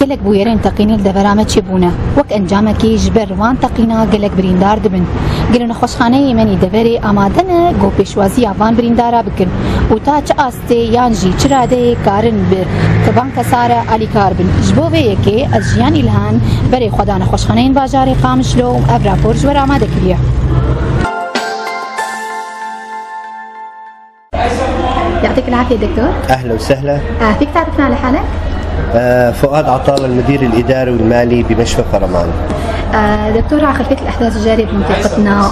Gelek bûyerên teqînê li devera me çêbûne. Wek encamekê ji ber van teqîna gelek birîndar dibin. Gelo nexweşxaneyê me nî deverê amade ne ku pêşwaziya van birîndara bikin û ta çi astê yan jî çi radeyê karin bi van kesa re alîkar bin. Ji bo vê yekê ez Jiyan Îlhan berê xwe da nexweşxaneyên bajarê Qamişlo û ev rapor ji we re amade kiriye. يعطيك العافية دكتور. اهلا وسهلا. فيك تعرفنا على حالك؟ فؤاد عطال، المدير الاداري والمالي بمشفى فرمان. دكتور، على خلفية الأحداث الجارية بمنطقتنا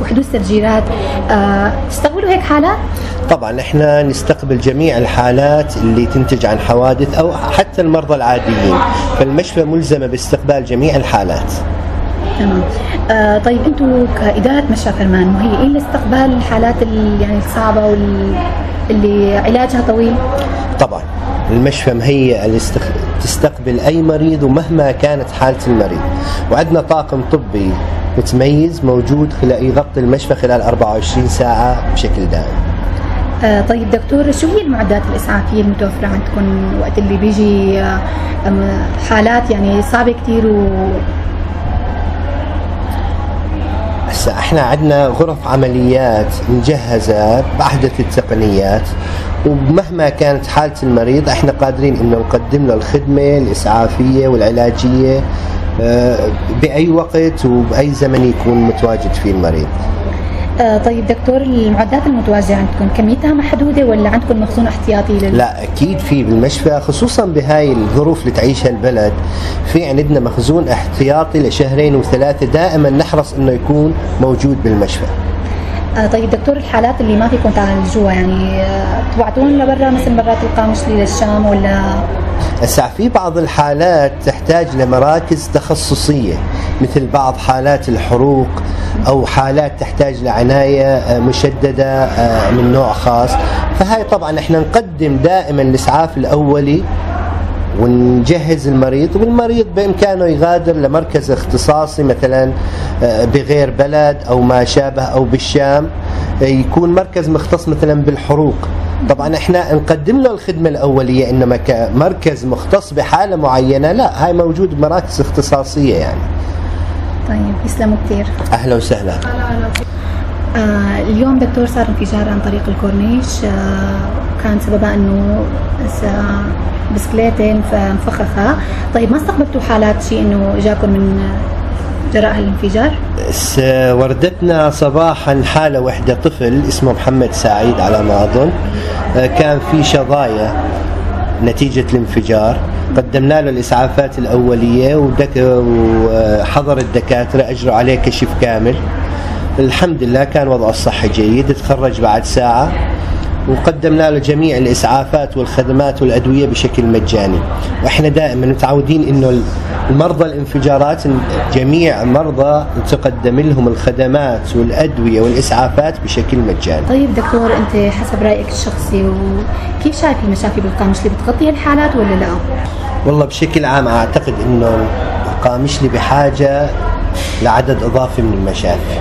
وحدوث تفجيرات، تستقبلوا هيك حالات؟ طبعا احنا نستقبل جميع الحالات اللي تنتج عن حوادث او حتى المرضى العاديين، فالمشفى ملزمة باستقبال جميع الحالات. تمام. طيب انتم كإدارة مشفى فرمان مهيئين لاستقبال الحالات يعني الصعبة واللي علاجها طويل؟ طبعا المشفى مهيئة تستقبل اي مريض ومهما كانت حاله المريض، وعندنا طاقم طبي متميز موجود خلال يغطي المشفى خلال 24 ساعة بشكل دائم. طيب دكتور، شو هي المعدات الإسعافية المتوفرة عندكم وقت اللي بيجي حالات يعني صعبة كثير؟ هسه احنا عندنا غرف عمليات مجهزة بأحدث التقنيات، ومهما كانت حالة المريض احنا قادرين انه نقدم له الخدمة الإسعافية والعلاجية بأي وقت وبأي زمن يكون متواجد فيه المريض. طيب دكتور، المعدات المتواجدة عندكم كميتها محدودة ولا عندكم مخزون احتياطي؟ لا أكيد في بالمشفى، خصوصا بهاي الظروف اللي تعيشها البلد، في عندنا مخزون احتياطي لشهرين وثلاثة، دائما نحرص انه يكون موجود بالمشفى. طيب دكتور، الحالات اللي ما فيكم تعالجوها يعني تبعتون لبرا مثل برات القامشلي للشام ولا؟ هسه في بعض الحالات تحتاج لمراكز تخصصية، مثل بعض حالات الحروق أو حالات تحتاج لعناية مشددة من نوع خاص، فهاي طبعا احنا نقدم دائما الإسعاف الأولي ونجهز المريض، والمريض بإمكانه يغادر لمركز اختصاصي مثلا بغير بلد أو ما شابه أو بالشام، يكون مركز مختص مثلا بالحروق. طبعا احنا نقدم له الخدمة الأولية، إنما كمركز مختص بحالة معينة لا، هاي موجود بمراكز اختصاصية يعني. طيب يسلموا كثير. أهلا وسهلا. اليوم دكتور صار انفجار عن طريق الكورنيش، كان سببها انه بسكليتين مفخخة. طيب ما استقبلتوا حالات شيء انه جاكم من جراء هالانفجار؟ وردتنا صباحا حالة واحدة، طفل اسمه محمد سعيد على ما أظن، كان في شظايا نتيجة الانفجار، قدمنا له الإسعافات الأولية وحضر الدكاترة، أجروا عليه كشف كامل، الحمد لله كان وضعه الصحي جيد، تخرج بعد ساعة، وقدمنا له جميع الإسعافات والخدمات والأدوية بشكل مجاني. وإحنا دائما متعودين إنه المرضى الانفجارات جميع مرضى تقدم لهم الخدمات والأدوية والإسعافات بشكل مجاني. طيب دكتور، أنت حسب رأيك الشخصي وكيف شايف المشافي بالقامشلي بتغطي هالحالات ولا لا؟ والله بشكل عام أعتقد إنه القامشلي بحاجة لعدد إضافي من المشافي،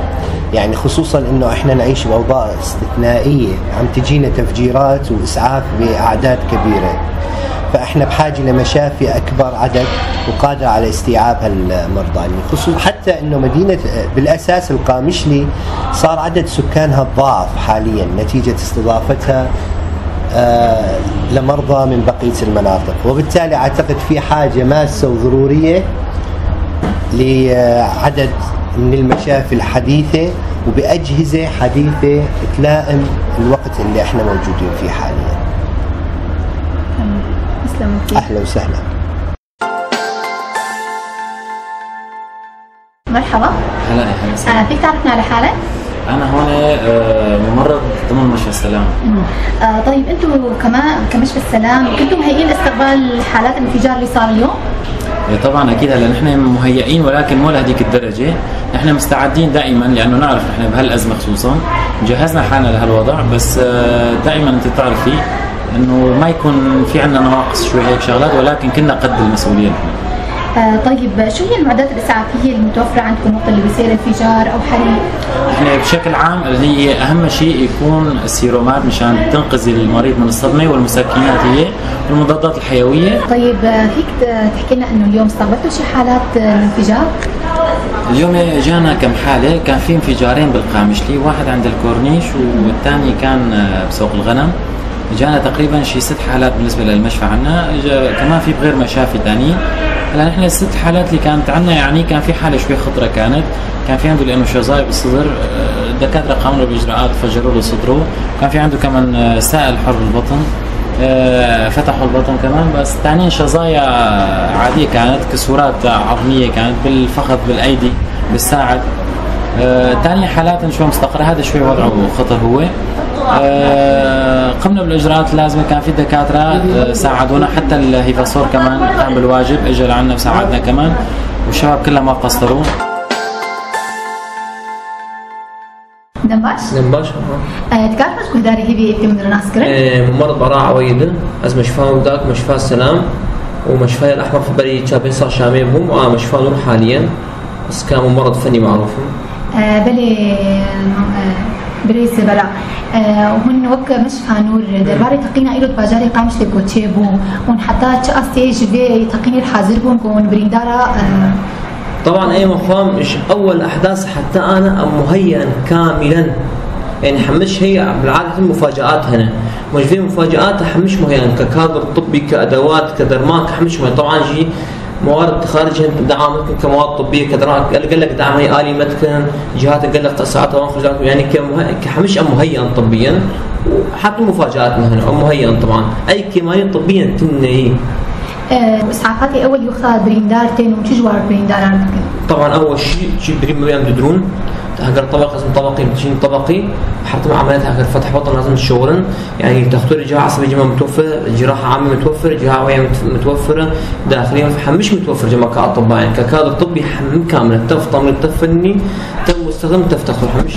يعني خصوصا انه احنا نعيش باوضاع استثنائية، عم تجينا تفجيرات واسعاف باعداد كبيرة، فاحنا بحاجة لمشافي اكبر عدد وقادرة على استيعاب هالمرضى، يعني خصوصا حتى انه مدينة بالاساس القامشلي صار عدد سكانها تضاعف حاليا نتيجة استضافتها لمرضى من بقية المناطق، وبالتالي اعتقد في حاجة ماسه وضرورية لعدد من المشافي الحديثة وبأجهزة حديثة تلائم الوقت اللي احنا موجودين فيه حاليا. تمام. أهلا وسهلا. مرحبا. هلا يا حبيبي. فيك تعرفنا على حالك؟ أنا هون ممرض ضمن مشفى السلام. طيب أنتم كمان كمشفى السلام كنتم مهيئين لاستقبال حالات الانفجار اللي صار اليوم؟ طبعا اكيد، هلا نحن مهيئين ولكن مو لهديك الدرجة، نحن مستعدين دائما لانه نعرف نحن بهالازمه خصوصا جهزنا حالنا لهالوضع، بس دائما انت بتعرفي انه ما يكون في عندنا نواقص شوي هيك شغلات، ولكن كنا قد المسؤولية نحن. طيب، شو هي المعدات الإسعافية المتوفرة عندكم وقت اللي بيصير انفجار أو حريق؟ احنا بشكل عام اللي هي اهم شيء يكون السيرومات مشان تنقذ المريض من الصدمة، والمسكنات هي والمضادات الحيوية. طيب، فيك تحكي لنا انه اليوم استقبلتوا شي حالات الانفجار؟ اليوم جانا كم حالة، كان في انفجارين بالقامشلي، واحد عند الكورنيش والثاني كان بسوق الغنم. جانا تقريبا شي 6 حالات بالنسبة للمشفى عنا، كمان في بغير مشافي ثانيين. هلا نحن ال6 حالات اللي كانت عنا يعني كان في حالة شوي خطرة، كان في عنده لأنه شظايا بالصدر، الدكاترة قاموا بإجراءات فجروا له صدره، كان في عنده كمان سائل حر بالبطن، فتحوا البطن كمان. بس ثانيين شظايا عادية كانت، كسورات عظمية كانت بالفخذ بالأيدي بالساعد. ثاني حالات شوي مستقرة، هذا شوي وضعه خطر هو. قمنا بالإجراءات اللازمة، كان في دكاترة ساعدونا، حتى الهيفاسور كمان قام بالواجب، اجى لعنا وساعدنا كمان، والشباب كلها ما قصروا. دمباش؟ دمباش. تكارفش كهداري هيفي في من رناس كرن؟ ممرض براء عويدة، از مشفى وداك، مشفى السلام، ومشفى الأحمر في بري تشابين صار شامي بهم، ومشفى نور حاليا، بس كان ممرض فني معروف. بلي بريس براء. وهن وك مشفى نور درباري تقينا إلو تباجاري قامش لكوتشي بو ون حتى تشأستي جفي تقيني الحاضر بون كون بريندارا. طبعا اي مقام مش اول احداث حتى انا ام مهيئا كاملا، يعني حمش هي بالعادة مفاجات هنا، مش في مفاجات حمش مهيئا ككادر طبي كادوات كدرمان حمش مهيئا. طبعا جي موارد خارج دعم كمواد طبية كدرمان قال لك دعم هي آلي متكن جهات قال لك ساعات يعني كحمش ام مهيئا طبيا، وحتى مفاجات هنا ام مهيئا طبعا اي كيماوي طبيا تنهي. اسعافاتي اول يخا بريندارتين وتجوار بريندارات. طبعا اول شيء بريم بيان درون هاجر طبقي لازم طبقي متشين طبقي حتى عمليات هاجر فتح بطن لازم تشورن، يعني دكتور جراحه عصبية جماعة متوفر، جراحه عامة متوفر، جراحه وعيه متوفرة، داخلية مش متوفر جماعة كاطباء، يعني ككادر طبي حم كامل تف تمريض تف فني تم مستخدم تف تدخل حمش.